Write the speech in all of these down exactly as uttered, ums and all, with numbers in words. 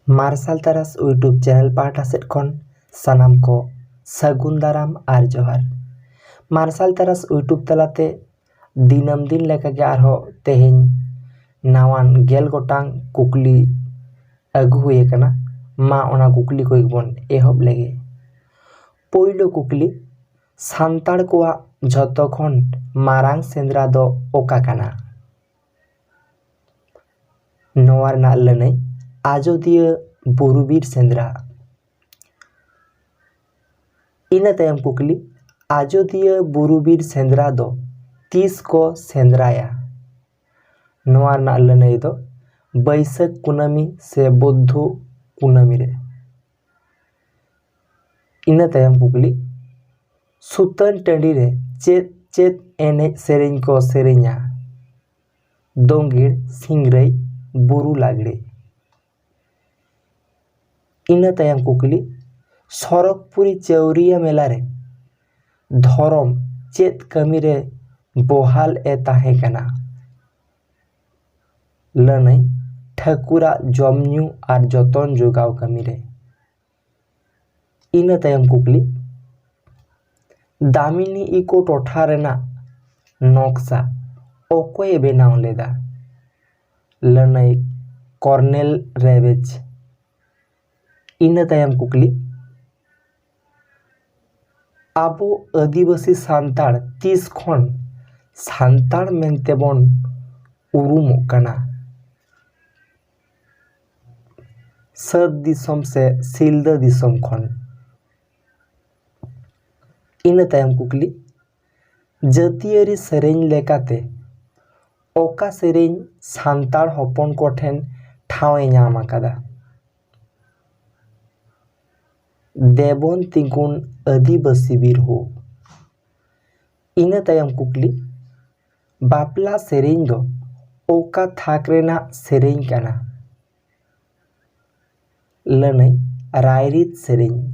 ᱢᱟᱨᱥᱟᱞ ᱛᱟᱨᱟᱥ YouTube channel ᱯᱟᱦᱴᱟ ᱥᱮᱫ ᱠᱷᱚᱱ ᱥᱟᱱᱟᱢ ᱠᱚ ᱥᱟᱹᱜᱩᱱ ᱫᱟᱨᱟᱢ ᱟᱨ ᱡᱚᱦᱟᱨ᱾ ᱢᱟᱨᱥᱟᱞ ᱛᱟᱨᱟᱥ YouTube ᱛᱟᱞᱟᱛᱮ ᱫᱤᱱᱟᱹᱢ ᱫᱤᱱ ᱞᱮᱠᱟᱜᱮ ᱟᱨᱦᱚᱸ ᱛᱮᱦᱮᱧ ᱱᱟᱣᱟᱱ ᱜᱮᱞ ᱜᱚᱴᱟᱝ ᱠᱩᱠᱞᱤ ᱟᱹᱜᱩ ᱦᱩᱭ ᱟᱠᱟᱱᱟ᱾ ᱢᱟ ᱚᱱᱟ ᱠᱩᱠᱞᱤ ᱠᱚ ᱜᱮᱵᱚᱱ ᱮᱦᱚᱵ ᱞᱮᱜᱮ᱾ ᱯᱳᱭᱞᱳ ᱠᱩᱠᱞᱤ, ᱥᱟᱱᱛᱟᱲ ᱠᱚᱣᱟᱜ ᱡᱷᱚᱛᱚ ᱠᱷᱚᱱ ᱢᱟᱨᱟᱝ ᱥᱮᱸᱫᱽᱨᱟ ᱫᱚ ᱚᱠᱟ ᱠᱟᱱᱟ? ᱱᱚᱣᱟ ᱨᱮᱱᱟᱜ ᱞᱟᱹᱱᱟᱹᱭ ᱟᱡᱚᱫᱤᱭᱟᱹ ᱵᱩᱨᱩ ᱵᱤᱨ ᱥᱮᱸᱫᱽᱨᱟ᱾ ᱤᱱᱟᱹ ᱛᱟᱭᱚᱢ ᱠᱩᱠᱞᱤ, ᱟᱡᱚᱫᱤᱭᱟᱹ ᱵᱩᱨᱩ ᱵᱤᱨ ᱥᱮᱸᱫᱽᱨᱟ ᱫᱚ ᱛᱤᱥ ᱠᱚ ᱥᱮᱸᱫᱽᱨᱟᱭᱟ? ᱱᱚᱣᱟ ᱨᱮᱱᱟᱜ ᱞᱟᱹᱱᱟᱹᱭ ᱫᱚ ᱵᱟᱹᱭᱥᱟᱹᱠᱷ ᱠᱩᱱᱟᱹᱢᱤ ᱥᱮ ᱵᱩᱫᱽᱫᱷᱚ ᱠᱩᱱᱟᱹᱢᱤ ᱨᱮ᱾ ᱤᱱᱟᱹ ᱛᱟᱭᱚᱢ ᱠᱩᱠᱞᱤ, ᱥᱩᱛᱟᱹᱱ ᱴᱟᱺᱰᱤ ᱨᱮ ᱪᱮᱫ ᱪᱮᱫ ᱮᱱᱮᱡ ᱥᱮᱨᱮᱧ ᱠᱚ ᱥᱮᱨᱮᱧᱟ? ᱫᱳᱸᱜᱮᱲ, ᱥᱤᱝᱨᱟᱹᱭ, ᱵᱩᱨᱩ ᱞᱟᱜᱽᱲᱮ᱾ ᱤᱱᱟᱹ ᱛᱟᱭᱚᱢ ᱠᱩᱠᱞᱤ, ᱥᱚᱨᱚᱜᱽᱯᱩᱨᱤ ᱪᱟᱹᱣᱨᱤᱭᱟᱹ ᱢᱮᱞᱟ ᱨᱮ ᱫᱷᱚᱨᱚᱢ ᱪᱮᱫ ᱠᱟᱹᱢᱤ ᱨᱮ ᱵᱚᱦᱟᱞ ᱮ ᱛᱟᱦᱮᱸ ᱠᱟᱱᱟ? ᱞᱟᱹᱱᱟᱹᱭ, ᱴᱷᱟᱹᱠᱩᱨᱟᱜ ᱡᱚᱢ ᱧᱩ ᱟᱨ ᱡᱚᱛᱚᱱ ᱡᱚᱜᱟᱣ ᱠᱟᱹᱢᱤ ᱨᱮ᱾ ᱤᱱᱟᱹ ᱛᱟᱭᱚᱢ ᱠᱩᱠᱞᱤ, ᱫᱟᱢᱤᱱᱤ ᱤᱠᱳ ᱴᱚᱴᱷᱟ ᱨᱮᱱᱟᱜ ᱱᱚᱠᱥᱟ ᱚᱠᱚᱭᱮ ᱵᱮᱱᱟᱣ ᱞᱮᱫᱟ? ᱞᱟᱹᱱᱟᱹᱭ, ᱠᱚᱨᱱᱮᱞ ᱨᱮᱵᱮᱡᱽ᱾ ᱤᱱᱟᱹ ᱛᱟᱭᱚᱢ ᱠᱩᱠᱞᱤ, ᱟᱵᱚ ᱟᱹᱫᱤᱵᱟᱹᱥᱤ ᱥᱟᱱᱛᱟᱲ ᱛᱤᱥ ᱠᱷᱚᱱ ᱥᱟᱱᱛᱟᱲ ᱢᱮᱱᱛᱮ ᱵᱚᱱ ᱩᱨᱩᱢᱚᱜ ᱠᱟᱱᱟ? ᱥᱟᱹᱛ ᱫᱤᱥᱚᱢ ᱥᱮ ᱥᱤᱞᱫᱟᱹ ᱫᱤᱥᱚᱢ ᱠᱷᱚᱱ᱾ ᱤᱱᱟᱹ ᱛᱟᱭᱚᱢ ᱠᱩᱠᱞᱤ, ᱡᱟᱹᱛᱤᱭᱟᱹᱨᱤ ᱥᱮᱨᱮᱧ ᱞᱮᱠᱟᱛᱮ ᱚᱠᱟ ᱥᱮᱨᱮᱧ ᱥᱟᱱᱛᱟᱲ ᱦᱚᱯᱚᱱ ᱠᱚᱴᱷᱮᱱ ᱴᱷᱟᱶ ᱮ ᱧᱟᱢ ᱟᱠᱟᱫᱟ? ᱫᱮᱵᱚᱱ ᱛᱤᱸᱜᱩᱱ ᱟᱹᱫᱤᱵᱟᱹᱥᱤ ᱵᱤᱨᱦᱚ᱾ ᱤᱱᱟᱹ ᱛᱟᱭᱚᱢ ᱠᱩᱠᱞᱤ, ᱵᱟᱯᱞᱟ ᱥᱮᱨᱮᱧ ᱫᱚ ᱚᱠᱟ ᱛᱷᱟᱠ ᱨᱮᱱᱟᱜ ᱥᱮᱨᱮᱧ ᱠᱟᱱᱟ? ᱞᱟᱹᱱᱟᱹᱭ, ᱨᱟᱭᱨᱤᱛ ᱥᱮᱨᱮᱧ᱾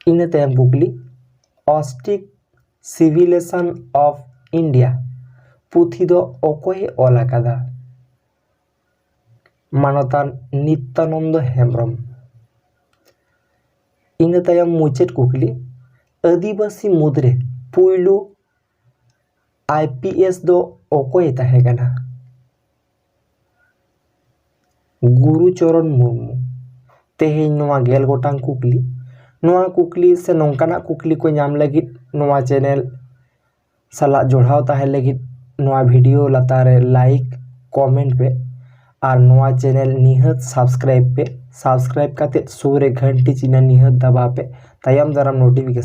ᱤᱱᱟᱹ ᱛᱟᱭᱚᱢ ᱠᱩᱠᱞᱤ, Austic Civilization of India ᱯᱩᱛᱷᱤ ᱫᱚ ᱚᱠᱚᱭᱮ ᱚᱞ ᱟᱠᱟᱫᱟ? ᱢᱟᱱᱚᱛᱟᱱ ᱱᱤᱛᱭᱟᱱᱚᱱᱫᱚ ᱦᱮᱢᱵᱨᱚᱢ᱾ ᱤᱱᱟᱹ ᱛᱟᱭᱚᱢ ᱢᱩᱪᱟᱹᱫ ᱠᱩᱠᱞᱤ, ᱟᱹᱫᱤᱵᱟᱹᱥᱤ ᱢᱩᱫᱽᱨᱮ ᱯᱩᱭᱞᱩ ᱟᱭ ᱯᱤ ᱮᱥ ᱫᱚ ᱚᱠᱚᱭᱮ ᱛᱟᱦᱮᱸ ᱠᱟᱱᱟ? ᱜᱩᱨᱩ ᱪᱚᱨᱚᱱ ᱢᱩᱨᱢᱩ᱾ ᱛᱮᱦᱮᱧ ᱱᱚᱣᱟ ᱜᱮᱞ ᱜᱚᱴᱟᱝ ᱠᱩᱠᱞᱤ, ᱱᱚᱣᱟ ᱠᱩᱠᱞᱤ ᱥᱮ ᱱᱚᱝᱠᱟᱱᱟᱜ ᱠᱩᱠᱞᱤ ᱠᱚ ᱧᱟᱢ ᱞᱟᱹᱜᱤᱫ ᱱᱚᱣᱟ channel ᱥᱟᱞᱟᱜ ᱡᱚᱲᱟᱣ ᱛᱟᱦᱮᱸ ᱞᱟᱹᱜᱤᱫ ᱱᱚᱣᱟ video ᱞᱟᱛᱟᱨ ᱨᱮ like, comment ᱯᱮ ᱟᱨ ᱱᱚᱣᱟ channel ᱱᱤᱦᱟᱹᱛ subscribe ᱯᱮ᱾ Subscribe ᱠᱟᱛᱮᱫ ᱥᱩᱨ ᱨᱮ ᱜᱷᱟᱱᱴᱤ ᱪᱤᱱᱦᱟᱹ ᱱᱤᱦᱟᱹᱛ ᱫᱟᱵᱟᱣ ᱯᱮ, ᱛᱟᱭᱚᱢ ᱫᱟᱨᱟᱢ notification